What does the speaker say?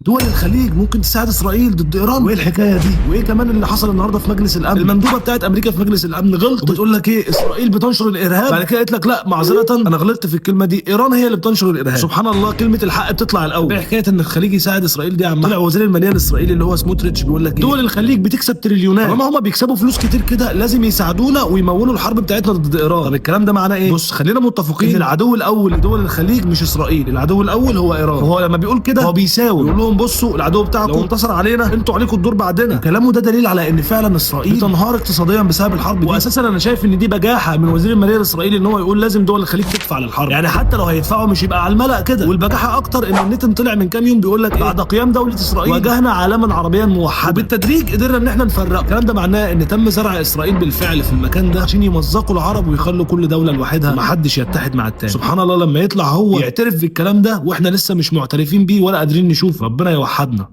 دول الخليج ممكن تساعد اسرائيل ضد ايران؟ وايه الحكاية دي؟ وايه كمان اللي حصل النهارده في مجلس الامن؟ المندوبه بتاعت امريكا في مجلس الامن غلطت وبتقول لك ايه؟ اسرائيل بتنشر الارهاب. بعد كده قالت لك لا معذرة، انا غلطت في الكلمة دي، ايران هي اللي بتنشر الارهاب. سبحان الله، كلمة الحق بتطلع الاول. ايه حكاية ان الخليج يساعد اسرائيل دي يا عم؟ طلع وزير المالية الاسرائيلي اللي هو سموتريتش بيقول لك إيه؟ دول الخليج بتكسب تريليونات، طالما هم بيكسبوا فلوس كتير كده لازم يساعدونا ويمولوا الحرب بتاعتنا ضد ايران. طب الكلام ده معناه ايه؟ بص، خلينا متفقين ان العدو الاول لدول الخليج مش اسرائيل، العدو الاول هو ايران. وهو لما بيقول كده هو بيساوي، بيقول لهم بصوا العدو بتاعكم لو انتصر علينا انتوا عليكم الدور بعدنا. كلامه ده دليل على ان فعلا اسرائيل بتنهار اقتصاديا بسبب الحرب دي. واساسا انا شايف ان دي بجاحه من وزير المالية الاسرائيلي ان هو يقول لازم دول الخليج تدفع للحرب، يعني حتى لو هيدفعوا مش يبقى على الملأ كده. والبجاحه اكتر ان النتن طلع من كام يوم بيقول لك إيه؟ بعد قيام دولة اسرائيل واجهنا عالما عربيا موحدا وبالتدريج قدرنا ان احنا نفرق. الكلام ده معناه ان تم زرع اسرائيل بالفعل في المكان ده عشان يمزقوا العرب ويخلوا كل دولة لوحدها ومحدش يتحد مع التاني. سبحان الله، لما يطلع هو يعترف بالكلام ده واحنا لسه مش معترفين بيه ولا قادرين نشوف. ربنا يوحدنا.